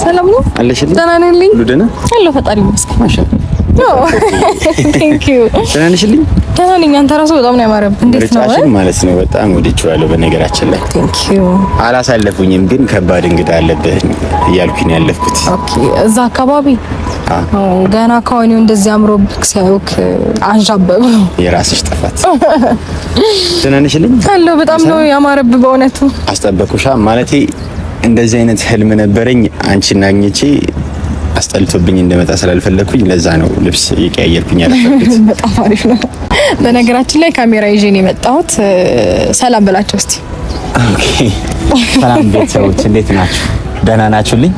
ሰላም ነው አለሽልኝ? ደህና ነኝ። ሁሉ ደህና አለሁ፣ ፈጣሪ ይመስገን። ማሻአላ። Thank you። ደህና ነሽልኝ? ደህና ነኝ። አንተ ራሱ በጣም ነው ያማረብህ። እንዴት ነው? ምርጫሽን ማለት ነው በጣም ወድጄዋለሁ። በነገራችን ላይ Thank you። አላሳለፉኝም፣ ግን ከባድ እንግዳ አለብህ እያልኩኝ ነው ያለፍኩት። Okay፣ እዛ አካባቢ ገና ከሆነ እንደዚህ አምሮብክ ሲያዩክ አንዣበቡ። የራስሽ ጥፋት። ደህና ነሽልኝ? አለሁ። በጣም ነው ያማረብህ በእውነቱ። አስጠበኩሻ። ማለቴ እንደዚህ አይነት ህልም ነበረኝ አንቺን አግኝቼ አስጠልቶብኝ እንደመጣ ስላልፈለኩኝ ለዛ ነው ልብስ እየቀያየርኩኝ ያለፍኩት። በጣም አሪፍ ነው። በነገራችን ላይ ካሜራ ይዤ ነው የመጣሁት። ሰላም በላቸው እስቲ። Okay። ሰላም ቤተሰቦች፣ እንዴት ናችሁ? ደህና ናችሁልኝ?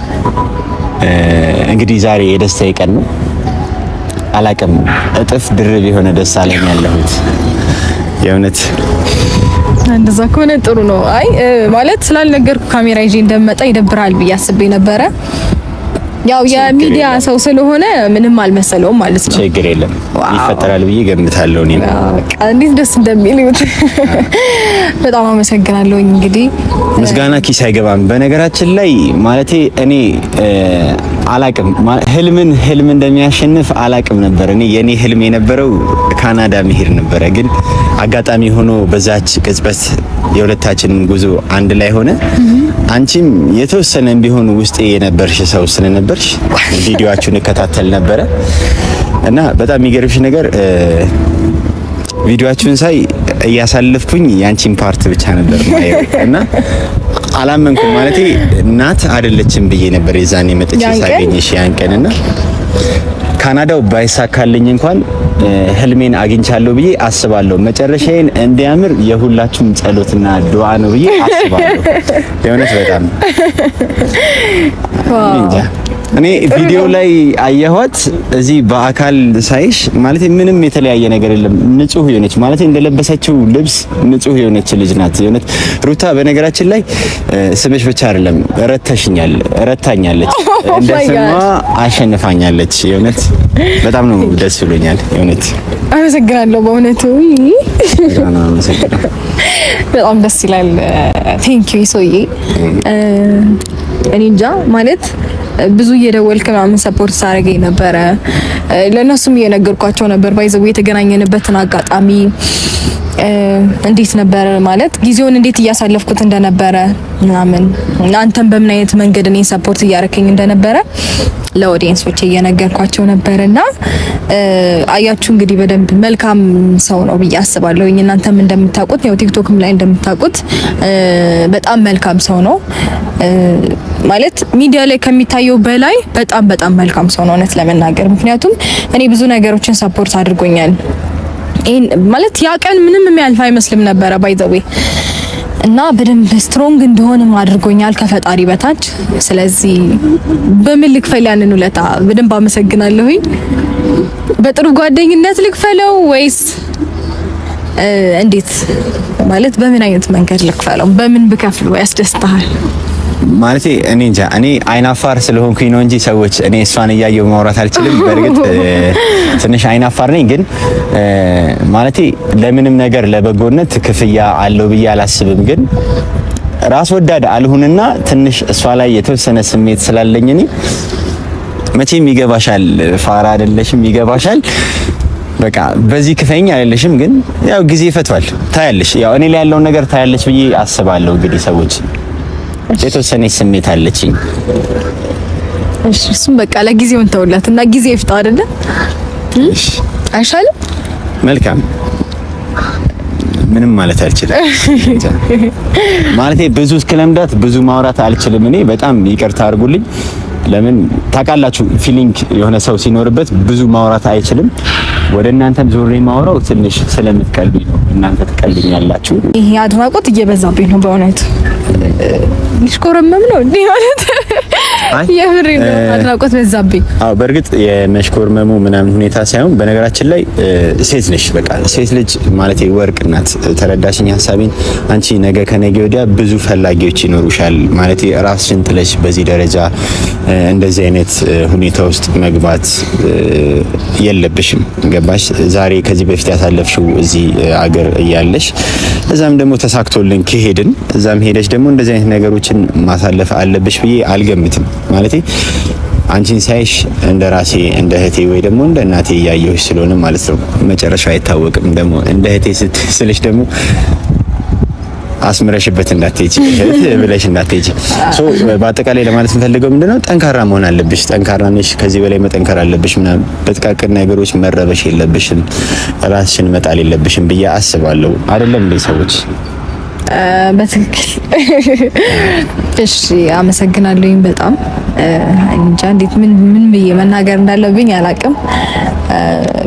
እንግዲህ ዛሬ የደስታዬ ቀን ነው። አላቅም፣ እጥፍ ድርብ የሆነ ደስታ ላይ ነው ያለሁት የእውነት። እንደዛ ከሆነ ጥሩ ነው። አይ ማለት ስላልነገርኩ ካሜራ ይዤ እንደመጣ ይደብራል ብዬ አስቤ ነበረ። ያው የሚዲያ ሰው ስለሆነ ምንም አልመሰለውም ማለት ነው። ችግር የለም፣ ይፈጠራል ብዬ ገምታለሁ። እኔም በቃ እንዴት ደስ እንደሚል ይሁት። በጣም አመሰግናለሁ። እንግዲህ ምስጋና ኪስ አይገባም። በነገራችን ላይ ማለቴ እኔ አላቅም ህልምን ህልም እንደሚያሸንፍ አላቅም ነበር። እኔ የኔ ህልም የነበረው ካናዳ መሄድ ነበረ፣ ግን አጋጣሚ ሆኖ በዛች ቅጽበት የሁለታችንን ጉዞ አንድ ላይ ሆነ። አንቺም የተወሰነ ቢሆን ውስጤ የነበርሽ ሰው ስለነበርሽ ቪዲዮአችሁን እከታተል ነበረ እና በጣም የሚገርምሽ ነገር ቪዲዮአችሁን ሳይ እያሳለፍኩኝ ያንቺን part ብቻ ነበር ማየው እና አላመንኩም። ማለቴ ናት አይደለችም ብዬ ነበር የዛኔ መጥቼ ሳገኝሽ ያን ቀን እና ካናዳው ባይሳካልኝ እንኳን ህልሜን አግኝቻለሁ ብዬ አስባለሁ። መጨረሻዬን እንዲያምር የሁላችሁም ጸሎትና ዱዓ ነው ብዬ አስባለሁ። የእውነት በጣም እንጃ። እኔ ቪዲዮ ላይ አየኋት፣ እዚህ በአካል ሳይሽ ማለት ምንም የተለያየ ነገር የለም። ንጹህ የሆነች ማለት እንደለበሰችው ልብስ ንጹህ የሆነች ልጅ ናት። የእውነት ሩታ፣ በነገራችን ላይ ስምሽ ብቻ አይደለም ረተሽኛል፣ ረታኛለች፣ እንደ ስሟ አሸንፋኛለች። የእውነት በጣም ነው ደስ ብሎኛል። የእውነት አመሰግናለሁ። በእውነቱ በጣም ደስ ይላል። Thank you ሰውዬ። እኔ እንጃ ማለት ብዙ እየደወልክ ምናምን support ሳደርገኝ ነበረ። ለእነሱም እየነገርኳቸው ነበር። By the way የተገናኘንበትን አጋጣሚ እንዴት ነበረ ማለት ጊዜውን እንዴት እያሳለፍኩት እንደነበረ ምናምን አንተም በምን አይነት መንገድ እኔን support እያደረከኝ እንደነበረ ለ audience ኦች እየነገርኳቸው ነበርና አያችሁ እንግዲህ በደንብ መልካም ሰው ነው ብዬ አስባለሁ። እናንተም እንደምታውቁት ያው ቲክቶክም ላይ እንደምታውቁት በጣም መልካም ሰው ነው። ማለት ሚዲያ ላይ ከሚታየው በላይ በጣም በጣም መልካም ሰው ነው እውነት ለመናገር፣ ምክንያቱም እኔ ብዙ ነገሮችን support አድርጎኛል። ይሄን ማለት ያ ቀን ምንም የሚያልፍ አይመስልም ነበረ by the way እና በደንብ strong እንደሆንም አድርጎኛል ከፈጣሪ በታች። ስለዚህ በምን ልክፈል ያንን ውለታ? በደንብ አመሰግናለሁኝ። በጥሩ ጓደኝነት ልክፈለው ወይስ እንዴት ማለት በምን አይነት መንገድ ልክፈለው? በምን ብከፍለው ያስደስትሃል? ማለቴ እኔ እንጃ፣ እኔ አይናፋር ስለሆንኩኝ ነው እንጂ ሰዎች እኔ እሷን እያየሁ ማውራት አልችልም። በእርግጥ ትንሽ አይናፋር ነኝ፣ ግን ማለቴ ለምንም ነገር ለበጎነት ክፍያ አለው ብዬ አላስብም። ግን ራስ ወዳድ አልሁንና ትንሽ እሷ ላይ የተወሰነ ስሜት ስላለኝ እኔ መቼም ይገባሻል፣ ፋራ አይደለሽም፣ ይገባሻል። በቃ በዚህ ክፈኝ አይደለሽም፣ ግን ያው ጊዜ ይፈቷል። ታያለሽ፣ ያው እኔ ላይ ያለውን ነገር ታያለሽ ብዬ አስባለሁ። እንግዲህ ሰዎች የተወሰነች ስሜት አለችኝ። እሺ፣ እሱም በቃ ለጊዜው እንተውላት እና ጊዜ ይፍታው አይደለ? እሺ፣ አይሻልም? መልካም፣ ምንም ማለት አልችልም። ማለቴ ብዙ እስክለምዳት ብዙ ማውራት አልችልም። እኔ በጣም ይቅርታ አድርጉልኝ። ለምን ታውቃላችሁ፣ feeling የሆነ ሰው ሲኖርበት ብዙ ማውራት አይችልም። ወደ እናንተም ዞሬ ማውራው ትንሽ ስለምትቀልዱኝ ነው። እናንተ ትቀልዱኛላችሁ። ይሄ አድናቆት እየበዛብኝ ነው በእውነቱ። ሊሽኮረመም ነው እንዴ ማለት የምሬ ነው። አድናቆት በዛብኝ። አዎ በእርግጥ የመሽኮርመሙ ምናምን ሁኔታ ሳይሆን በነገራችን ላይ ሴት ነሽ፣ በቃ ሴት ልጅ ማለት ወርቅ ናት። ተረዳሽኝ ሀሳቤን? አንቺ ነገ ከነገ ወዲያ ብዙ ፈላጊዎች ይኖሩሻል። ማለት ራስሽን ጥለሽ በዚህ ደረጃ እንደዚህ አይነት ሁኔታ ውስጥ መግባት የለብሽም። ገባሽ? ዛሬ ከዚህ በፊት ያሳለፍሽው እዚህ አገር እያለሽ እዛም ደግሞ ተሳክቶልን ከሄድን እዛም ሄደሽ ደግሞ እንደዚህ አይነት ነገሮችን ማሳለፍ አለብሽ ብዬ አልገምትም። ማለቴ አንቺን ሳይሽ እንደ ራሴ እንደ እህቴ ወይ ደግሞ እንደ እናቴ እያየሁሽ ስለሆነ ማለት ነው። መጨረሻው አይታወቅም። ደግሞ እንደ እህቴ ስልሽ ደግሞ አስምረሽበት እንዳትሄጂ፣ እህት ብለሽ እንዳትሄጂ። So በአጠቃላይ ለማለት የምፈልገው ምንድነው ጠንካራ መሆን አለብሽ። ጠንካራ ነሽ፣ ከዚህ በላይ መጠንከር አለብሽ ምናምን። በጥቃቅን ነገሮች መረበሽ የለብሽም፣ ራስሽን መጣል የለብሽም ብዬ አስባለሁ። አይደለም እንዴ ሰዎች? በትክክል እሺ፣ አመሰግናለሁኝ በጣም። እንጃ እንዴት ምን ምን ብዬ መናገር እንዳለብኝ አላቅም።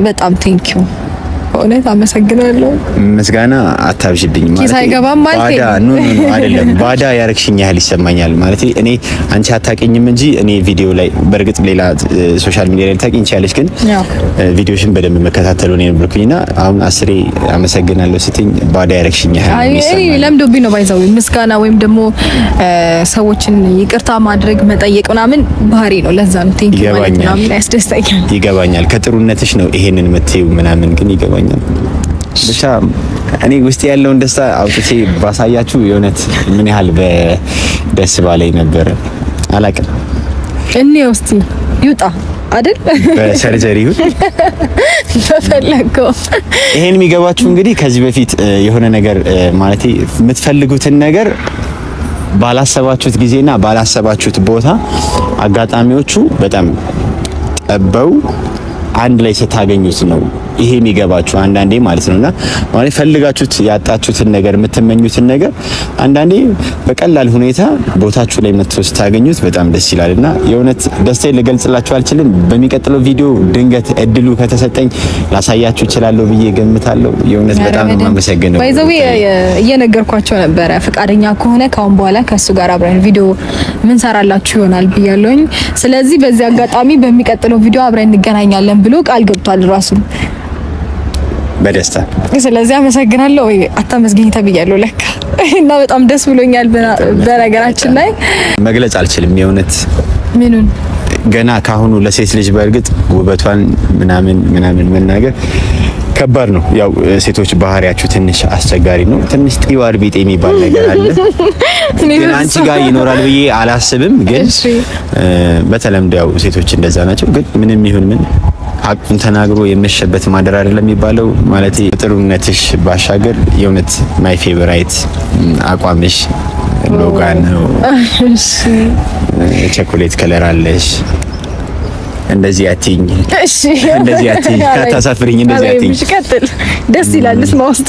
በጣም thank you፣ በእውነት አመሰግናለሁ። ምስጋና አታብዥብኝ። ማለት አይገባም ማለት ባዳ no no no አይደለም፣ ባዳ ያረግሽኝ ያህል ይሰማኛል። ማለት እኔ አንቺ አታውቂኝም እንጂ እኔ ቪዲዮ ላይ በእርግጥ ሌላ social media ላይ ታውቂኝ ትችያለሽ፣ ግን ቪዲዮሽን በደንብ መከታተሉ ነው የነበርኩኝና አሁን አስሬ አመሰግናለሁ ስትኝ ባዳ ያረግሽኝ ያህል እኔ ለምዶብኝ ነው። By the way ምስጋና ወይም ደግሞ ሰዎችን ይቅርታ ማድረግ መጠየቅ ምናምን ባህሪ ነው። ለዛ ነው thank you ማለት ምናምን ያስደስተኛል። ይገባኛል። ከጥሩነትሽ ነው ይሄንን የምትይው ምናምን፣ ግን ይገባኛል። ብቻ እኔ ውስጥ ያለውን ደስታ አውጥቼ ባሳያችሁ የእውነት ምን ያህል በደስ ባለኝ ነበር። አላቅም። እኔ ውስጥ ይውጣ አይደል? በ surgery ይሁን በፈለገው። ይሄን የሚገባችሁ እንግዲህ ከዚህ በፊት የሆነ ነገር ማለት የምትፈልጉትን ነገር ባላሰባችሁት ጊዜና ባላሰባችሁት ቦታ አጋጣሚዎቹ በጣም ጠበው አንድ ላይ ስታገኙት ነው ይሄ የሚገባችሁ አንዳንዴ ማለት ነውና፣ ማለት ፈልጋችሁት ያጣችሁትን ነገር፣ የምትመኙትን ነገር አንዳንዴ በቀላል ሁኔታ ቦታችሁ ላይ መጥቶ ስታገኙት በጣም ደስ ይላልና የእውነት ደስታዬን ልገልጽላችሁ አልችልም። በሚቀጥለው ቪዲዮ ድንገት እድሉ ከተሰጠኝ ላሳያችሁ እችላለሁ ብዬ ገምታለሁ። የእውነት በጣም ነው የማመሰግነው። By the way እየነገርኳቸው ነበረ፣ ፈቃደኛ ከሆነ ካሁን በኋላ ከሱ ጋር አብረን ቪዲዮ ምን ሰራላችሁ ይሆናል ብያለሁኝ። ስለዚህ በዚህ አጋጣሚ በሚቀጥለው ቪዲዮ አብረን እንገናኛለን ብሎ ቃል ገብቷል ራሱ። በደስታ። ስለዚህ አመሰግናለሁ። ወይ አታመስግኝ ተብያለሁ ለካ፣ እና በጣም ደስ ብሎኛል። በነገራችን ላይ መግለጽ አልችልም የእውነት። ምኑን? ገና ካሁኑ ለሴት ልጅ በእርግጥ ውበቷን ምናምን ምናምን መናገር ከባድ ነው። ያው ሴቶች ባህሪያችሁ ትንሽ አስቸጋሪ ነው። ትንሽ ጢዋር ቢጤ የሚባል ነገር አለ። ግን አንቺ ጋር ይኖራል ብዬ አላስብም። ግን በተለምዶ ያው ሴቶች እንደዛ ናቸው። ግን ምንም ይሁን ምን ሀቁን ተናግሮ የመሸበት ማደር አይደለም የሚባለው። ማለት ጥሩነትሽ ባሻገር የእውነት my favorite አቋምሽ ሎጋ ነው። ቸኮሌት color አለሽ። እንደዚህ አትይኝ፣ እሺ፣ እንደዚህ አትይኝ፣ አታሳፍሪኝ። እንደዚህ አትይኝ። እሺ፣ ቀጥል። ደስ ይላል። ልስማ ውስጤ።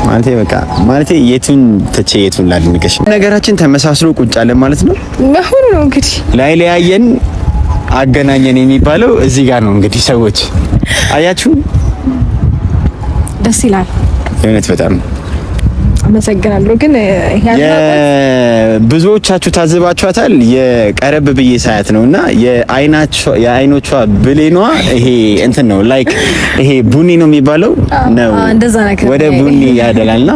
ማለቴ በቃ ማለቴ የቱን ትቼ የቱን ላድንቅሽ? ነገራችን ተመሳስሎ ቁጭ አለ ማለት ነው። መሆኑ ነው እንግዲህ። ላይ ለያየን አገናኘን የሚባለው እዚህ ጋር ነው እንግዲህ ሰዎች አያችሁ። ደስ ይላል። የእውነት በጣም አመሰግናለሁ። ግን ብዙዎቻችሁ ታዝባችኋታል። የቀረብ ብዬ ሳያት ነውና የአይኖቿ ብሌኗ ይሄ እንትን ነው፣ like ይሄ ቡኒ ነው የሚባለው ነው፣ ወደ ቡኒ ያደላልና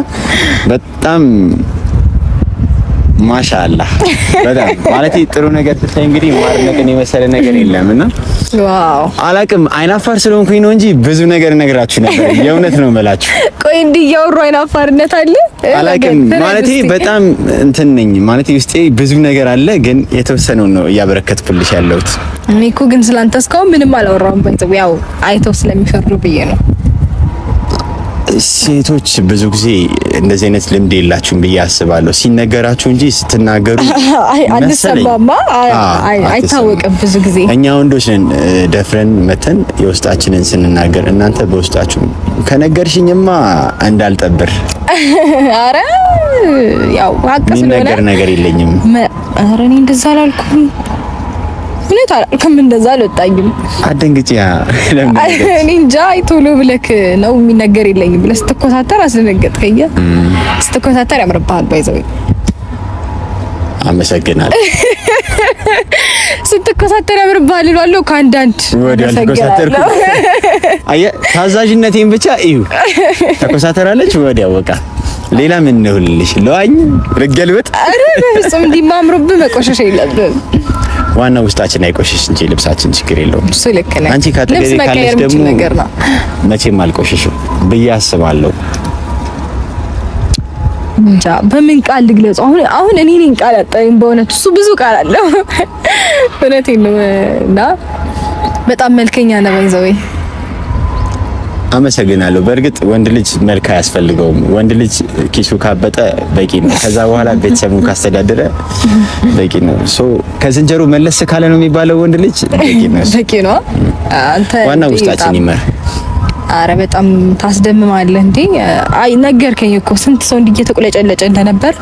በጣም ማሻአላህ በጣም ማለት ጥሩ ነገር ስታይ እንግዲህ ማድነቅን የመሰለ ነገር የለም። እና Wow፣ አላቅም፣ አይናፋር ስለሆንኩኝ ነው እንጂ ብዙ ነገር እነግራችሁ ነበር። የእውነት ነው የምላችሁ። ቆይ እንዲህ እያወሩ አይናፋርነት አለ? አላቅም፣ ማለቴ በጣም እንትን ነኝ፣ ማለቴ ውስጤ ብዙ ነገር አለ፣ ግን የተወሰነውን ነው እያበረከትኩልሽ ያለሁት። እኔ እኮ ግን ስላንተ እስካሁን ምንም አላወራሁም። By the way ያው አይተው ስለሚፈርዱ ብዬ ነው። ሴቶች ብዙ ጊዜ እንደዚህ አይነት ልምድ የላችሁም ብዬ አስባለሁ። ሲነገራችሁ እንጂ ስትናገሩ አንሰማማ፣ አይታወቅም ብዙ ጊዜ። እኛ ወንዶች ነን ደፍረን መተን የውስጣችንን ስንናገር፣ እናንተ በውስጣችሁ ከነገርሽኝማ እንዳልጠብር። አረ ያው ሀቅ ስለሆነ የሚነገር ነገር የለኝም። አረ እኔ እንደዛ አላልኩም። እውነት አላልኩም፣ እንደዛ አልወጣኝም። አደንግጪ። ለምን? እኔ እንጃ፣ ቶሎ ብለክ ነው የሚነገር የለኝም ብለህ ስትኮሳተር አስደነገጥከኝ። ስትኮሳተር ያምርብሃል። By the way አመሰግናለሁ። ስትኮሳተር ያምርብሃል እላለሁ። ከአንዳንድ ወዲያ አልተኮሳተርኩም። አየህ ታዛዥነቴን ብቻ እዩ። ተኮሳተራለች ወዲያው በቃ ሌላ ምን ነው ልልሽ? ለዋኝ ልገልበጥ? አረ በፍጹም፣ እንዲማምሩብህ መቆሸሽ የለብህም። ዋናው ውስጣችን አይቆሽሽ እንጂ ልብሳችን ችግር የለውም። እሱ ልክ ነህ። አንቺ ካጠገቤ ልብስ ካለሽ መቀየር ደግሞ የሚችል ነገር ነው። መቼም አልቆሽሽም ብዬ አስባለሁ። እንጃ በምን ቃል ልግለጸው? አሁን አሁን እኔ ነኝ ቃል አጣኝ በእውነት እሱ ብዙ ቃል አለው። እውነቴን ነው እና በጣም መልከኛ ነው by the way። አመሰግናለሁ። በእርግጥ ወንድ ልጅ መልክ አያስፈልገውም። ወንድ ልጅ ኪሱ ካበጠ በቂ ነው። ከዛ በኋላ ቤተሰቡን ካስተዳደረ በቂ ነው። So ከዝንጀሮ መለስ ካለ ነው የሚባለው ወንድ ልጅ በቂ ነው። በቂ ነው። አንተ ዋና ውስጣችን ይመር። አረ በጣም ታስደምማለህ እንዴ! አይ ነገርከኝ እኮ ስንት ሰው እንዲህ እየተቁለጨለጨ እንደነበር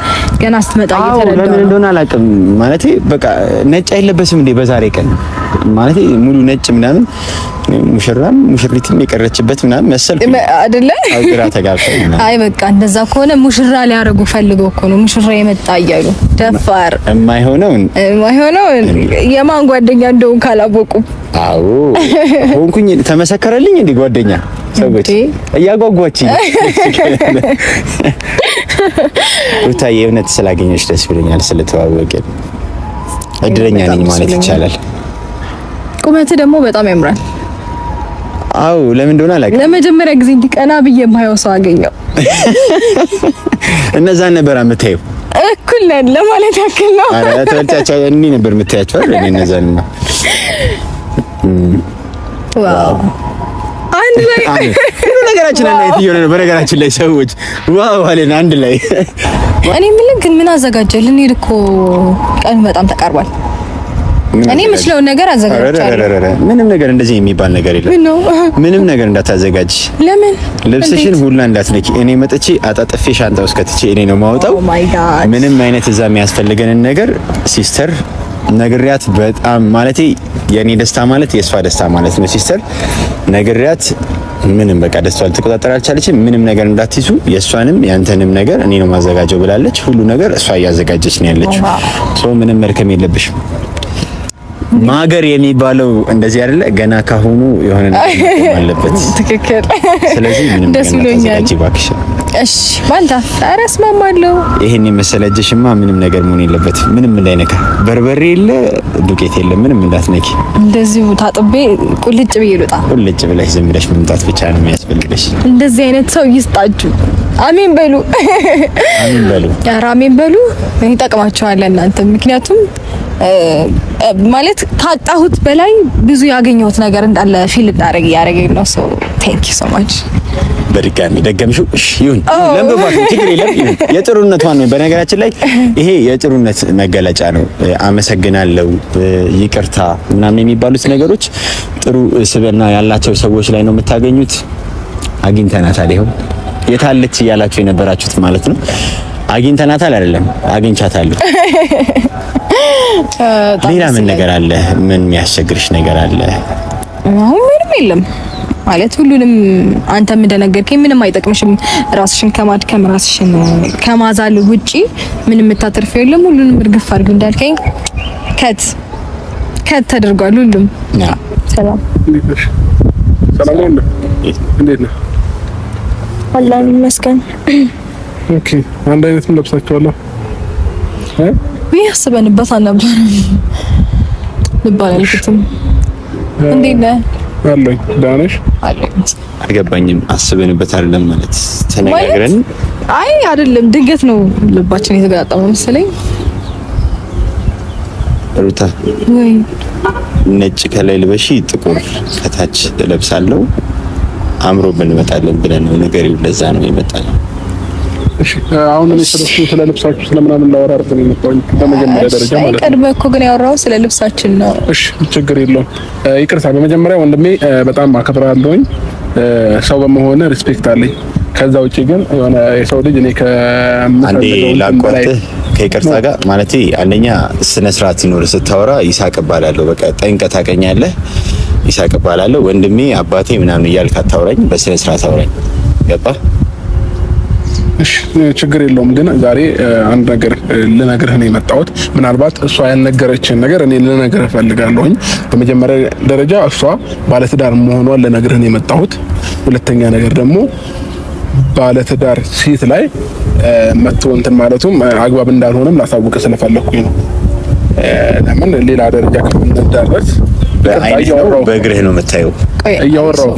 ገና ስትመጣ እየተረዳሁ ለምን ነው። እንደሆነ አላውቅም። ማለቴ በቃ ነጭ አይለበስም እንዴ በዛሬ ቀን? ማለቴ ሙሉ ነጭ ምናምን ሙሽራም ሙሽሪትም የቀረችበት ምናምን መሰልኩኝ አይደለ? አዎ፣ ግራ ተጋብተን ምናምን። አይ በቃ እንደዛ ከሆነ ሙሽራ ሊያደርጉ ፈልገው እኮ ነው ሙሽራ የመጣ እያሉ ደፋር የማይሆነውን የማይሆነው የማን ጓደኛ እንደሆን ካላወቁ። አዎ ሆንኩኝ። ተመሰከረልኝ እንዴ ጓደኛ ሰዎች እያጓጓችኝ። ሩታዬ እውነት ስላገኘሽ ደስ ብሎኛል፣ ስለተዋወቅን እድለኛ ነኝ ማለት ይቻላል። ቁመት ደግሞ በጣም ያምራል። አዎ ለምን እንደሆነ አላውቅም። ለመጀመሪያ ጊዜ እንዲቀና ብዬ የማየው ሰው አገኘው። እነዛን ነበር የምታየው። እኩል ነን ለማለት ያክል ነው። ኧረ ተበልጫቸው እኔ ነበር የምታያቸው አይደል? እኔ እነዛንማ Wow አንድ ላይ ሁሉ ነገራችን አንድ ላይ እየሆነ ነው። በነገራችን ላይ ሰዎች wow አለን አንድ ላይ። እኔ የምልህ ግን ምን አዘጋጀ? ልንሄድ እኮ ቀኑ በጣም ተቃርቧል። እኔ የምችለውን ነገር አዘጋጅቻለሁ። ምንም ነገር እንደዚህ የሚባል ነገር የለም። ምን ነው? ምንም ነገር እንዳታዘጋጅ። ለምን? ልብስሽን ሁላ እንዳትነኪ። እኔ መጥቼ አጣጥፌ ሻንጣ ውስጥ ከትቼ እኔ ነው የማወጣው። Oh my God። ምንም አይነት እዛ የሚያስፈልገንን ነገር sister ነግሪያት። በጣም ማለቴ የኔ ደስታ ማለት የእሷ ደስታ ማለት ነው። Sister ነግሪያት ምንም በቃ ደስታዋን ልትቆጣጠር አልቻለችም። ምንም ነገር እንዳትይዙ የእሷንም ያንተንም ነገር እኔ ነው ማዘጋጀው ብላለች። ሁሉ ነገር እሷ እያዘጋጀች ነው ያለችው። So ምንም መርከም የለብሽም። ማገር የሚባለው እንደዚህ አይደለ? ገና ካሁኑ የሆነ ነገር አለበት። ትክክል። ስለዚህ ምንም ደስ ብሎኛል። እባክሽ። እሺ ባንታ፣ ኧረ እስማማለሁ። ይሄን የመሰለ እጅሽማ ምንም ነገር መሆን የለበትም። ምንም እንዳይነካ፣ በርበሬ የለ ዱቄት የለ ምንም እንዳትነኪ። እንደዚሁ ታጥቤ ቁልጭ ብዬ ልውጣ። ቁልጭ ብለሽ ዝም ብለሽ መምጣት ብቻ ነው የሚያስፈልግሽ። እንደዚህ አይነት ሰው ይስጣችሁ። አሜን በሉ። አሜን በሉ። ኧረ አሜን በሉ። ይጠቅማችኋል እናንተ። ምክንያቱም ማለት ካጣሁት በላይ ብዙ ያገኘሁት ነገር እንዳለ feel እንዳደረግ እያደረገኝ ነው። So thank you so much። በድጋሚ ደገምሽው። እሺ ይሁን፣ ለምዶባት ችግር የለም ይሁን። የጥሩነቷን ነው። በነገራችን ላይ ይሄ የጥሩነት መገለጫ ነው። አመሰግናለሁ፣ ይቅርታ ምናምን የሚባሉት ነገሮች ጥሩ ስብዕና ያላቸው ሰዎች ላይ ነው የምታገኙት። አግኝተናታል። ይኸው የታለች እያላችሁ የነበራችሁት ማለት ነው። አግኝተናታል አይደለም፣ አግኝቻታለሁ። ሌላ ምን ነገር አለ? ምን የሚያስቸግርሽ ነገር አለ? አሁን ምንም የለም ማለት ሁሉንም አንተም እንደነገርከኝ ምንም አይጠቅምሽም። ራስሽን ከማድከም ራስሽን ከማዛል ውጪ ምንም የምታተርፊው የለም። ሁሉንም እርግፍ አድርጊው እንዳልከኝ cut cut ተደርጓል። ሁሉም ሰላም። ሰላም ነው። እንዴት ነህ? አላህ ይመስገን። Okay፣ አንድ አይነት ምን ለብሳችኋል? ይህ አስበንበት አልነበረም። ልብ አላልኩትም። እንዴት ነህ? አለኝ። ደህና ነሽ? አለኝ። አልገባኝም። አስበንበት አይደለም ማለት ተነጋግረን? አይ አይደለም፣ ድንገት ነው ልባችን የተገጣጠመው መሰለኝ። ሩታ ወይ ነጭ ከላይ ልበሺ፣ ጥቁር ከታች እለብሳለሁ፣ አምሮብን እንመጣለን ብለን ነው ነገር ለዛ ነው የመጣነው። እሺ አሁን እኔ ስለሱ ስለ ልብሳችሁ ስለምናምን ላወራ አይደለም የመጣሁኝ በመጀመሪያ ደረጃ ማለት ነው። ቀድመህ እኮ ግን ያወራው ስለ ልብሳችን ነው። እሺ ችግር የለውም። ይቅርታ። በመጀመሪያ ወንድሜ በጣም አከብርሃለሁኝ፣ ሰው በመሆን respect አለኝ። ከዛ ውጪ ግን የሆነ የሰው ልጅ እኔ አንዴ ከምፈልገው ላቋርጥህ ከይቅርታ ጋር ማለቴ አንደኛ ስነ ስርዓት ሲኖር ስታወራ ይሳቅ እባላለሁ። በቃ ጠንቀህ ታውቀኛለህ። ይሳቅ እባላለሁ። ወንድሜ አባቴ ምናምን እያልክ አታውራኝ። በስነ ስርዓት አውራኝ። ገባህ? እሺ ችግር የለውም። ግን ዛሬ አንድ ነገር ልነግርህ ነው የመጣሁት። ምናልባት እሷ ያልነገረችን ነገር እኔ ልነግርህ እፈልጋለሁኝ። በመጀመሪያ ደረጃ እሷ ባለትዳር መሆኗን ልነግርህ ነው የመጣሁት። ሁለተኛ ነገር ደግሞ ባለትዳር ሴት ላይ መጥቶ እንትን ማለቱም አግባብ እንዳልሆነም ላሳውቅ ስለፈለኩኝ ነው። ለምን ሌላ ደረጃ ከምንዳረስ በእግርህ ነው የምታየው። እያወራሁ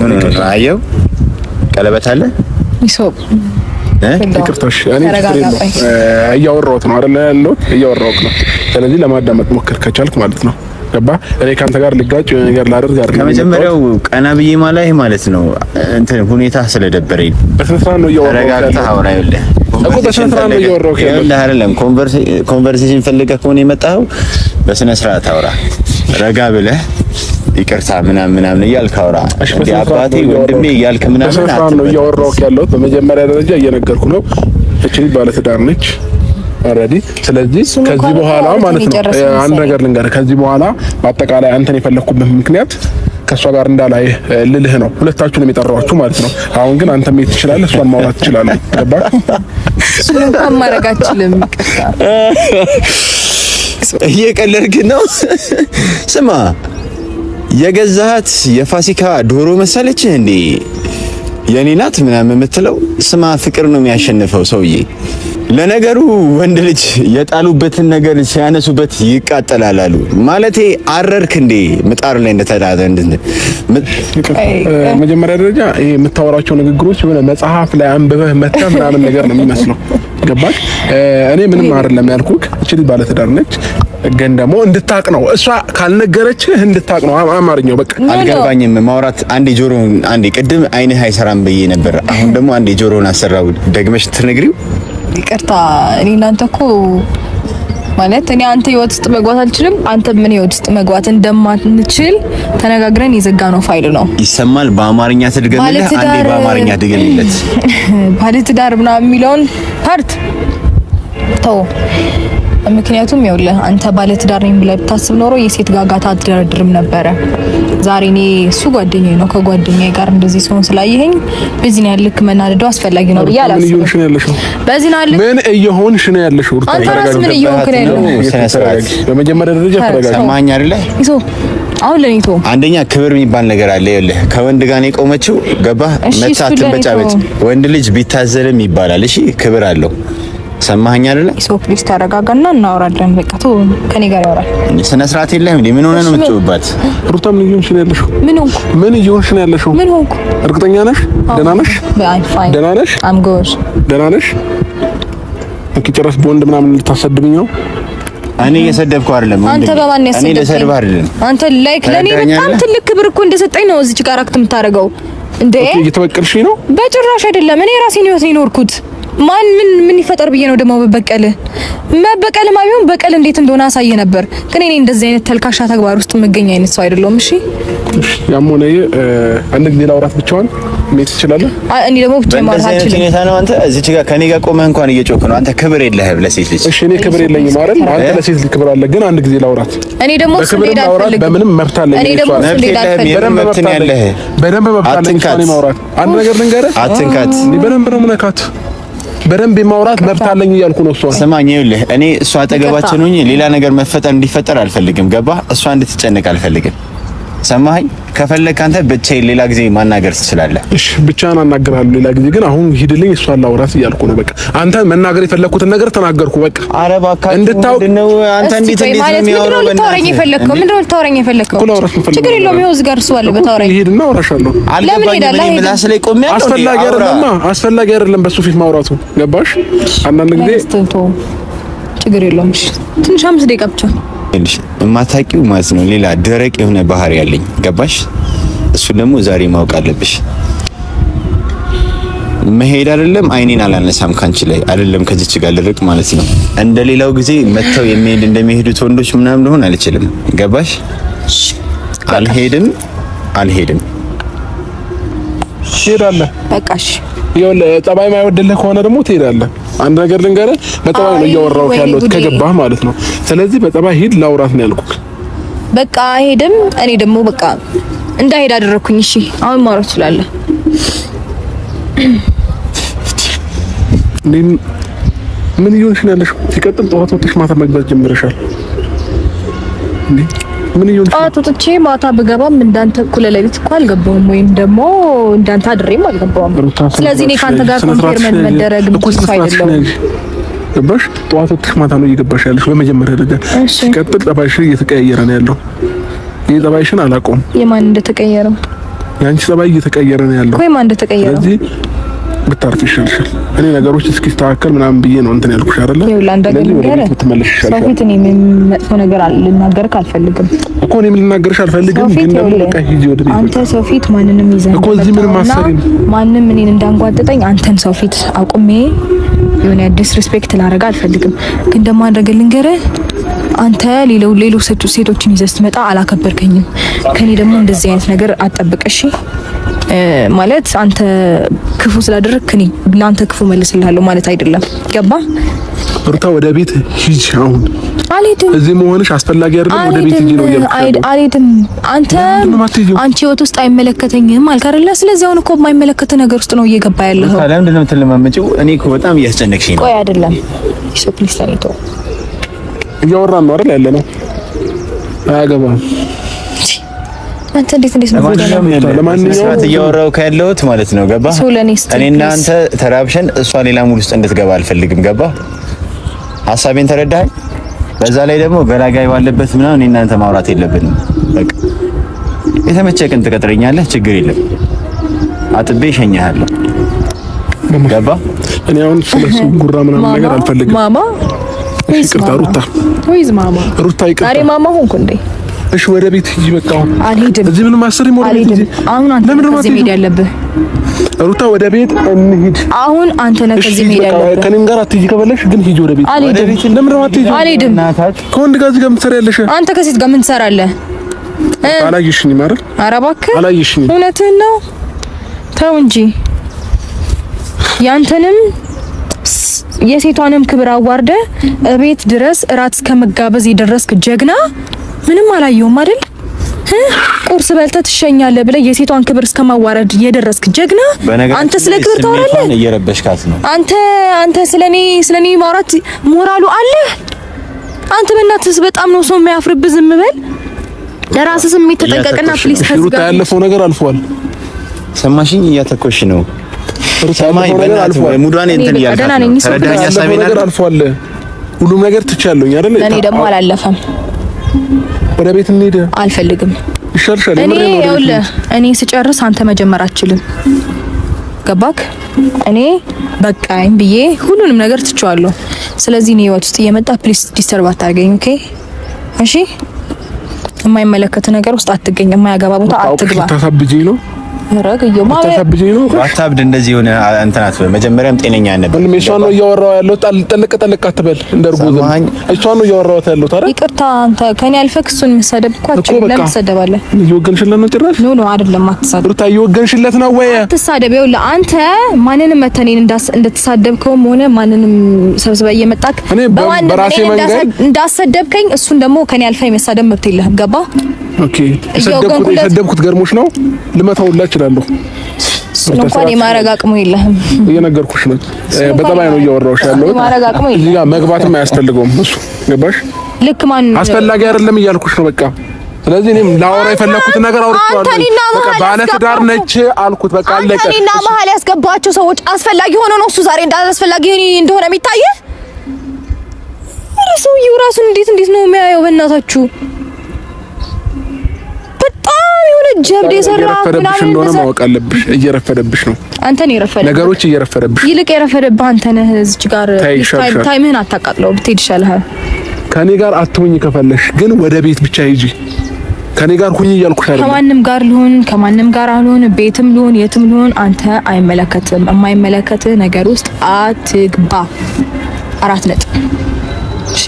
አየው፣ ቀለበት አለ ይሶብ ይቅርታሽ፣ እኔ ችግር የለውም እያወራሁት ነው አይደል ያለሁት፣ እያወራሁት ነው። ስለዚህ ለማዳመጥ ሞክር ከቻልክ ማለት ነው። ገባ? እኔ ካንተ ጋር ልጋጭ የሆነ ነገር ላደርግ አይደለም። ከመጀመሪያው ቀና ብዬ ማላይ ማለት ነው እንትን ሁኔታ ስለደበረኝ በስነ ስርዓት ነው እያወራሁት ያለሁት። ተረጋግተህ አውራ። ይኸውልህ እኮ በስነ ስርዓት ነው እያወራሁት ያለሁት። አይደለም conversation ፈልገህ ከሆነ የመጣኸው በስነ ስርዓት አውራ፣ ረጋ ብለህ ይቅርታ ምናምን ምናምን እያልክ አውራ። እንደ አባቴ ወንድሜ እያልክ ምናምን በስነ ስርዓት ነው እያወራሁት ያለሁት። በመጀመሪያ ደረጃ እየነገርኩ ነው። እቺ ባለትዳር ነች already። ስለዚህ ከዚህ በኋላ ማለት ነው አንድ ነገር ልንገርህ። ከዚህ በኋላ በአጠቃላይ አንተን የፈለኩበት ምክንያት ከእሷ ጋር እንዳላይ ልልህ ነው። ሁለታችሁንም የጠራኋችሁ ማለት ነው። አሁን ግን አንተ መሄድ ትችላለህ፣ እሷን ማውራት ትችላለህ። ገባህ? እሱን እንኳን ማድረግ አልችልም። እየቀለድክ ነው። ስማ የገዛሃት የፋሲካ ዶሮ መሰለችህ እንዴ? የኔ ናት ምናምን የምትለው ስማ፣ ፍቅር ነው የሚያሸንፈው ሰውዬ። ለነገሩ ወንድ ልጅ የጣሉበትን ነገር ሲያነሱበት ይቃጠላል አሉ። ማለቴ አረርክ እንዴ ምጣር ላይ እንደተዳደ መጀመሪያ ደረጃ ይሄ የምታወራቸው ንግግሮች የሆነ መጽሐፍ ላይ አንብበህ መተህ ምናምን ነገር ነው የሚመስለው። ገባክ? እኔ ምንም አይደለም ያልኩህ። እቺ ልጅ ባለትዳር ነች፣ ግን ደግሞ እንድታቅ ነው እሷ ካልነገረችህ እንድታቅ ነው አማርኛው። በቃ አልገባኝም። ማውራት አንዴ ጆሮን አንዴ ቅድም አይንህ አይሰራም ብዬ ነበር። አሁን ደግሞ አንዴ ጆሮን አሰራው። ደግመሽ ትነግሪው። ይቅርታ እኔ እናንተ እኮ ማለት እኔ አንተ ህይወት ውስጥ መግባት አልችልም፣ አንተ ምን ህይወት ውስጥ መግባት እንደማንችል ተነጋግረን የዘጋነው ፋይል ነው። ይሰማል። በአማርኛ ትድገምልህ። አንዴ በአማርኛ ድገምለት። ባለትዳር ምናምን የሚለውን part ተው። ምክንያቱም ይኸውልህ አንተ ባለትዳር ነኝ ብለህ ብታስብ ኖሮ የሴት ጋጋታ አትደረድርም ነበረ። ዛሬ እኔ እሱ ጓደኛዬ ነው፣ ከጓደኛዬ ጋር እንደዚህ ሲሆን ስላየኸኝ በዚህ ነው ልክ መናደዱ አስፈላጊ ነው ብዬ አላስብም። በዚህ ነው ልክ ምን እየሆንሽ ነው ያለሽው? አንተ ራስህ ምን እየሆንክ ነው ያለኸው? በመጀመሪያ ደረጃ ተረጋጋ። ሰማኸኝ አይደለ? ይዞ አሁን ለኔ ተው። አንደኛ ክብር የሚባል ነገር አለ። ይኸውልህ ከወንድ ጋር ነው የቆመችው። ገባህ? መታ አትበጫበጭ። ወንድ ልጅ ቢታዘልም ይባላል። እሺ ክብር አለው። ሰማኸኝ አይደለ? so please ተረጋጋና እናወራለን። በቃ ተው፣ ከኔ ጋር ያወራል። ስነ ስርዓት የለህም እንዴ? ምን ሆነ ነው የምትጮህባት? ሩታ ምን እየሆንሽ ነው ያለሽው? ምን ሆንኩ? ምን እየሆንሽ ነው ያለሽው? ምን ሆንኩ? እርግጠኛ ነሽ? ደህና ነሽ? ደህና ነሽ? I'm good። ደህና ነሽ? okay። ጭራሽ በወንድ ምናምን ልታሰድብኝ ነው? እኔ እየሰደብኩ አይደለም። አንተ በማን ያሰደብከኝ? እኔ ልሰድብህ አይደለም። አንተ like ለኔ በጣም ትልቅ ክብር እኮ እንደሰጠኝ ነው እዚች ጋር act የምታደርገው እንዴ? እየተበቀልሽኝ ነው? በጭራሽ አይደለም። እኔ ራሴን ህይወት ነው የኖርኩት። ማን ምን ምን ይፈጠር ብዬ ነው ደግሞ መበቀል መበቀልማ ቢሆን በቀል እንዴት እንደሆነ አሳየ ነበር። ግን እኔ እንደዚህ አይነት ተልካሻ ተግባር ውስጥ የምገኝ አይነት ሰው አይደለሁም። እሺ ያም ሆነ አንድ ጊዜ ላውራት ብቻዋን መሄድ ትችላለህ። እኔ ደግሞ ብቻዬን ማውራት አልችልም። ሁኔታ ነው አንተ እዚች ጋር ከኔ ጋር ቆመህ እንኳን እየጮክ ነው። አንተ ክብር የለህም ለሴት ልጅ። እሺ እኔ ክብር የለኝም አይደል? አንተ ለሴት ልጅ ክብር አለ። ግን አንድ ጊዜ ላውራት። እኔ ደግሞ እሱ ሌላ አልፈልግም። በምንም መብት አለኝ። እኔ ደግሞ እሱ ሌላ አልፈልግም። በደንብ መብት ነው ያለህ። በደንብ መብት አለኝ እሷን የማውራት። አንድ ነገር ልንገርህ፣ አትንካት። እኔ በደንብ ነው የምነካት። በደንብ የማውራት መብት አለኝ እያልኩ ነው። እሷን ስማኝ፣ ይኸውልህ እኔ እሷ አጠገባችን ሆኜ ሌላ ነገር መፈጠር እንዲፈጠር አልፈልግም። ገባህ? እሷ እንድትጨነቅ አልፈልግም። ሰማኸኝ? ከፈለክ አንተ ብቻዬን ሌላ ጊዜ ማናገር ትችላለህ። እሺ ብቻህን አናግራለሁ ሌላ ጊዜ። ግን አሁን ሂድልኝ፣ እሷን ላውራት እያልኩ ነው። በቃ አንተ መናገር የፈለኩትን ነገር ተናገርኩ። በቃ ኧረ እባክህ እንድታውቅ ነው። አንተ እንዴት እንዴት ነው የሚያወራው? ልታወራኝ የፈለከው? ምንድን ነው ልታወራኝ የፈለከው? ችግር የለውም። ይኸው እዚህ ጋር እሱ አለ። በታወራኝ ሂድና አወራሻለሁ። ለምን ሄዳለህ? ምላስ ላይ ቆሜ ያለው አስፈላጊ አይደለማ፣ አስፈላጊ አይደለም በሱ ፊት ማውራቱ። ገባሽ? አንዳንድ ጊዜ ችግር የለውም። እሺ ትንሽ 5 ደቂቃ ብቻ የማታውቂው ማለት ነው። ሌላ ደረቅ የሆነ ባህሪ ያለኝ ገባሽ? እሱ ደግሞ ዛሬ ማወቅ አለብሽ። መሄድ አይደለም አይኔን አላነሳም ካንቺ ላይ አይደለም ከዚች ጋር ልርቅ ማለት ነው። እንደ ሌላው ጊዜ መተው የሚሄድ እንደሚሄዱት ወንዶች ምናምን ልሆን አልችልም። ገባሽ? አልሄድም፣ አልሄድም። ትሄዳለህ። በቃሽ። ይኸውልህ ጸባይ ማይወድልህ ከሆነ ደግሞ ትሄዳለህ። አንድ ነገር ልንገርህ፣ በጸባይ ነው እያወራሁት ያለሁት ከገባህ ማለት ነው። ስለዚህ በጸባይ ሂድ፣ ላውራት ነው ያልኩህ። በቃ ሄድም። እኔ ደግሞ በቃ እንዳይሄድ አደረኩኝ። እሺ አሁን ማውራት እችላለሁ። ምን እየሆንሽ ነው ያለሽው? ሲቀጥል ጠዋት ወጥተሽ ማታ መግባት ጀምረሻል። እንዴ ምን እየሆንሽ? ጠዋት ወጥቼ ማታ ብገባም እንዳንተ እኩለ ሌሊት እኮ አልገባሁም፣ ወይም ደግሞ እንዳንተ አድሬም አልገባሁም። ስለዚህ እኔ ካንተ ጋር compare መደረግ አይደለም። ገባሽ? ጠዋት ወጥተሽ ማታ ነው እየገባሽ ያለሽ በመጀመሪያ ደረጃ። ሲቀጥል ጠባይሽ እየተቀያየረ ነው ያለው። ይሄ ጠባይሽን አላውቀውም። የማን እንደተቀየረው? የአንቺ ጠባይ እየተቀየረ ነው ያለው ወይ ማን እንደተቀየረው? ስለዚህ ብታርፍ ይሻልሻል። እኔ ነገሮች እስኪስተካከል ምናምን ብዬ ነው እንትን ያልኩሽ አይደለ? ስለዚህ ወደ ቤት ብትመለሽ ይሻልሻል። ሰው ፊት እኔ መጥፎ ነገር ልናገርክ አልፈልግም እኮ እኔም ልናገርሽ አልፈልግም፣ ግን ደግሞ በቃ ሂጂ ወደ ቤት። አንተ ሰው ፊት ማንንም ይዘህ እኮ እዚህ ምንም አሰሪም ማንም እኔን እንዳንጓጥጠኝ አንተን ሰው ፊት አቁሜ የሆነ disrespect ላደርግ አልፈልግም። ግን ደግሞ አንድ ነገር ልንገርህ፣ አንተ ሌሎች ሴቶችን ይዘህ ስትመጣ አላከበርከኝም። ከኔ ደግሞ እንደዚህ አይነት ነገር አትጠብቅ እሺ? ማለት አንተ ክፉ ስላደረግክ እኔ ለአንተ ክፉ መልስልሃለሁ ማለት አይደለም። ገባ? ሩታ ወደ ቤት ሂጂ አሁን። አልሄድም። እዚህ መሆንሽ አስፈላጊ አይደለም። ወደ ቤት ሂጂ ነው እያልኩሽ። አልሄድም። አንተ አንቺ ህይወት ውስጥ አይመለከተኝም አልክ አይደለ? ስለዚህ አሁን እኮ የማይመለከት ነገር ውስጥ ነው እየገባ ያለኸው። ለምንድን ነው የምትለማመጪው? እኔ እኮ በጣም እያስጨነቅሽኝ ነው። ቆይ አይደለም፣ so please ለኔ ተው። እያወራን ነው አይደል ያለ ነው። አያገባም። አንተ እንዴት እንዴት ነው ለማንኛውም እያወራሁ ያለሁት ማለት ነው። ገባ? እኔ እና አንተ ተራብሸን እሷ ሌላ mood ውስጥ እንድትገባ አልፈልግም። ገባ? ሀሳቤን ተረዳኸኝ? በዛ ላይ ደግሞ ገላጋይ ባለበት ምናምን እኔ እና አንተ ማውራት የለብንም። በቃ የተመቸ ቀን ትቀጥረኛለህ፣ ችግር የለም። አጥቤ እሸኝሃለሁ። ገባ? እኔ አሁን ስለሱ ጉራ ምናምን ነገር አልፈልግም። ማማ ይቅርታ ሩታ፣ ወይዝ ማማ ሩታ ይቅርታ። ዛሬ ማማ ሆንኩ እንዴ? እሺ ወደ ቤት ሂጂ። በቃ አሁን አልሄድም። እዚህ ምንም አሰሪም ወደ ቤት ሂጂ። አሁን አንተ ከዚህ መሄድ ያለብህ ሩታ፣ ወደ ቤት እንሂድ። አሁን አንተ ነህ ከዚህ መሄድ ያለብህ። ከእኔም ጋር አትሂጂ ከፈለግሽ ግን ሂጂ ወደ ቤት። አልሄድም። ለምንድን ነው አትሂጂ? አልሄድም። ከወንድ ጋር እዚህ ጋር ምን ትሰሪያለሽ? አንተ ከሴት ጋር ምን ትሰራለህ? አላየሽኝም አይደል? ኧረ እባክህ አላየሽኝም። እውነትህን ነው። ተው እንጂ ያንተንም የሴቷንም ክብር አዋርደ እቤት ድረስ እራት እስከመጋበዝ የደረስክ ጀግና ምንም አላየሁም አይደል? ቁርስ በልተህ ትሸኛለህ ብለህ የሴቷን ክብር እስከማዋረድ የደረስክ ጀግና አንተ ስለ ክብር ታወራለህ? እየረበሽካት ነው። አንተ ስለኔ ማውራት ሞራሉ አለህ? አንተ በእናትህ በጣም ነው ሰው የሚያፍርብህ። ዝም በል፣ ለራስህ ስሜት ተጠንቀቅና please። ከዚህ ጋር ያለፈው ነገር አልፏል። ሰማሽኝ? እያተኮሽ ነው። ሰማኝ። በእናትህ mood ዋን እንትን እያልካት ነው። ተረዳኸኝ? ሀሳቤን ነገር አልፏል። ሁሉም ነገር ትቻለሁኝ አይደል? እኔ ደግሞ አላለፈም። ወደ ቤት እንሂድ። አልፈልግም። ይሻልሻል። እኔ ይኸውልህ፣ እኔ ስጨርስ አንተ መጀመር አትችልም። ገባክ? እኔ በቃኝ ብዬ ሁሉንም ነገር ትቼዋለሁ። ስለዚህ እኔ ህይወት ውስጥ እየመጣ please disturb አታርገኝ። okay? እሺ። የማይመለከት ነገር ውስጥ አትገኝ። የማያገባ ቦታ አትግባ። ታሳብጂኝ ነው አታብድ። እንደዚህ የሆነ እንትን አትበል። መጀመሪያም ጤነኛ ነበር። እሷን ነው እያወራሁ ያለሁት። ጠልቅ ጠልቅ አትበል። እንደ እርጎ ዝም እሷን ነው እያወራሁት ያለሁት አይደል? ይቅርታ፣ አንተ ከኔ አልፈህ እሱን መሳደብ እኮ አትችልም። ለምን ትሰደባለህ? እየወገንሽለት ነው ጭራሽ። no no፣ አይደለም። አትሳደብ ሩታ፣ እየወገንሽለት ነው ወይ? አትሳደብ። ይኸውልህ አንተ ማንንም መተህ እኔን እንደተሳደብከውም ሆነ ማንንም ሰብስበህ እየመጣክ በራሴ መንገድ እንዳሰደብከኝ እሱን ደግሞ ከኔ አልፈህ የመሳደብ መብት የለህም። ገባህ? okay። የሰደብኩት ገርሞሽ ነው። ልመታው ሁላ እችላለሁ። እሱን እንኳን የማድረግ አቅሙ የለህም። እየነገርኩሽ ነው። በጠባይ ነው እያወራሁሽ ያለሁት። የማድረግ አቅሙ እዚህ የለህም። ጋር መግባትም አያስፈልገውም እሱ። ገባሽ? ልክ ማን አስፈላጊ አይደለም እያልኩሽ ነው። በቃ ስለዚህ እኔም ላወራ የፈለኩት ነገር አውርቼዋለሁ። በቃ ባለ ትዳር ነች አልኩት። በቃ አለቀ። አንተ እኔና መሀል ያስገባቸው ሰዎች አስፈላጊ ሆኖ ነው እሱ ዛሬ እንዳላስፈላጊ እንደሆነ የሚታየህ። ኧረ ሰውዬው ራሱን እንዴት እንዴት ነው የሚያየው? በእናታችሁ በጣም የሆነ ጀብድ የሰራ እየረፈደብሽ እንደሆነ ማወቅ አለብሽ። እየረፈደብሽ ነው። አንተ ነው የረፈደብህ። ነገሮች እየረፈደብሽ ይልቅ የረፈደብህ አንተ ነህ። እዚች ጋር time ህን አታቃጥለው፣ ብትሄድ ይሻልሃል። ከኔ ጋር አትሁኝ ከፈለሽ ግን ወደ ቤት ብቻ ሂጂ። ከኔ ጋር ሁኝ እያልኩሽ አይደለም። ከማንም ጋር ልሁን ከማንም ጋር አልሁን፣ ቤትም ልሁን የትም ልሁን አንተ አይመለከትም። የማይመለከትህ ነገር ውስጥ አትግባ። 4 ነጥብ። እሺ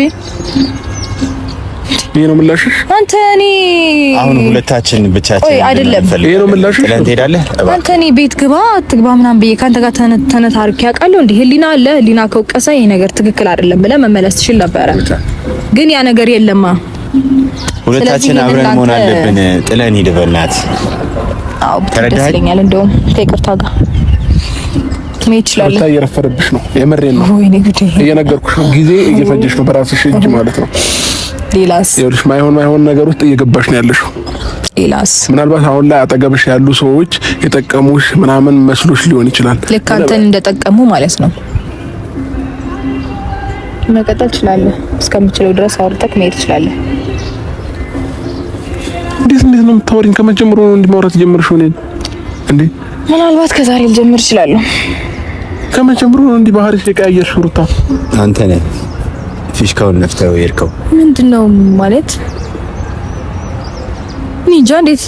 ይሄ ነው ምላሽሽ? አንተ እኔ አሁን ሁለታችን ብቻችን ቆይ አይደለም። ይሄ ነው ምላሽሽ? ጥለን ትሄዳለህ? አንተ እኔ ቤት ግባ አትግባ ምናምን ብዬ ከአንተ ጋር ተነታርኬ አውቃለሁ። እንዲህ ህሊና አለ። ህሊና ከወቀሰ ይሄ ነገር ትክክል አይደለም ብለህ መመለስ ትችል ነበረ፣ ግን ያ ነገር የለማ። ሁለታችን አብረን መሆን አለብን። ጥለን ሂድ በእናትህ። አዎ ደስ ይለኛል። እንደውም ከይቅርታ ጋር መሄድ እችላለሁ። ሩታ እየረፈደብሽ ነው። የምሬን ነው። ወይኔ ጉዴ! እየነገርኩሽ ነው። ጊዜ እየፈጀሽ ነው፣ በራስሽ እጅ ማለት ነው። ሌላስ ይኸውልሽ ማይሆን ማይሆን ነገር ውስጥ እየገባሽ ነው ያለሽው። ሌላስ ምናልባት አሁን ላይ አጠገብሽ ያሉ ሰዎች የጠቀሙሽ ምናምን መስሎሽ ሊሆን ይችላል። ልክ አንተን እንደጠቀሙ ማለት ነው። መቀጠል ትችላለህ። እስከምችለው ድረስ አውርተህ መሄድ ትችላለህ። እንዴት እንዴት ነው የምታወሪኝ? ከመጀመሩ ነው እንዲህ ማውራት ጀመርሽው እኔን እንዴ? ምናልባት ከዛሬ ልጀምር እችላለሁ። ከመቼ ጀምሮ ነው እንዲህ ባህሪሽ የቀያየርሽው ሩታ? አንተ ነህ ፊሽካውን ነፍተው የሄድከው። ምንድነው ማለት እኔ እንጃ፣ እንዴት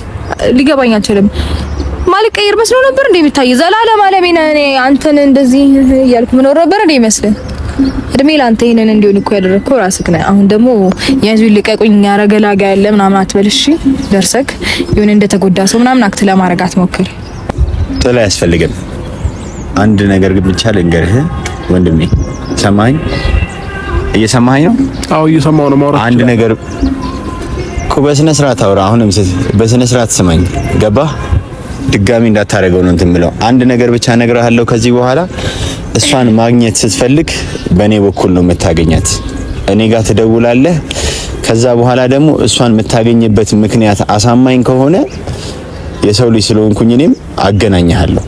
ሊገባኝ አልቻለም። ማለት ቀይር መስሎ ነበር እንዴ የሚታይ ዘላለም አለሜን እኔ አንተን እንደዚህ እያልኩ ምኖር ነበር እንዴ ይመስል። እድሜ ላንተ ይሄንን እንዲሆን እኮ ያደረግከው ራስህ ነህ። አሁን ደግሞ ያዙ ልቀቁኝ ያረገላጋ ያለ ምናምን አትበል እሺ። ደርሰክ የሆነ እንደተጎዳ ሰው ምናምን act ለማድረግ አትሞክር። ጥላ አያስፈልግም። አንድ ነገር ግን ብቻ ልንገርህ ወንድሜ፣ ሰማኸኝ? እየሰማኸኝ ነው? አዎ እየሰማሁ ነው። ማውራት አንድ ነገር እኮ በስነ ስርዓት አውራ። አሁንም በስነ ስርዓት ስማኝ፣ ገባህ? ድጋሚ እንዳታደርገው ነው እንትን የምለው። አንድ ነገር ብቻ እነግርሃለሁ። ከዚህ በኋላ እሷን ማግኘት ስትፈልግ በእኔ በኩል ነው የምታገኛት። እኔ ጋር ትደውላለህ። ከዛ በኋላ ደግሞ እሷን የምታገኝበት ምክንያት አሳማኝ ከሆነ የሰው ልጅ ስለሆንኩኝ እኔም አገናኝሃለሁ።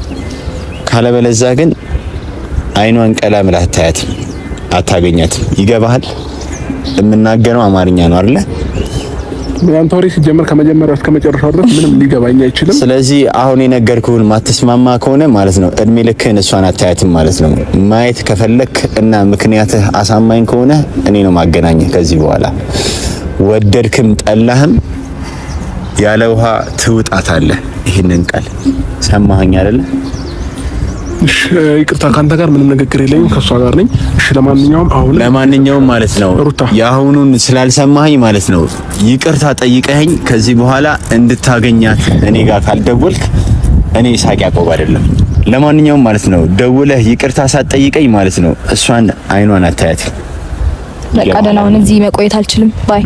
ካለበለዛ ግን አይኗን ቀላ ምላ አታያትም፣ አታገኛትም። ይገባሃል? የምናገረው አማርኛ ነው አይደለ? ያንተ ወሬ ሲጀመር ከመጀመሪያው እስከ መጨረሻው ድረስ ምንም ሊገባኝ አይችልም። ስለዚህ አሁን የነገርኩህን ማትስማማ ከሆነ ማለት ነው እድሜ ልክህን እሷን አታያትም ማለት ነው። ማየት ከፈለክ እና ምክንያትህ አሳማኝ ከሆነ እኔ ነው ማገናኘህ ከዚህ በኋላ። ወደድክም ጠላህም ያለ ውሃ ትውጣታለህ። ይህንን ቃል ሰማኸኝ አይደለ? እሺ ይቅርታ፣ ካንተ ጋር ምንም ንግግር የለኝም፣ ከእሷ ጋር ነኝ። እሺ ለማንኛውም አሁን ለማንኛውም ማለት ነው ሩታ የአሁኑን ስላልሰማኸኝ ማለት ነው ይቅርታ ጠይቀኸኝ ከዚህ በኋላ እንድታገኛት እኔ ጋር ካልደወልክ እኔ ይስሐቅ ያዕቆብ አይደለም። ለማንኛውም ማለት ነው ደውለህ ይቅርታ ሳትጠይቀኝ ማለት ነው እሷን አይኗን አታያት። በቃ ደህና ሁን። እዚህ መቆየት አልችልም። Bye።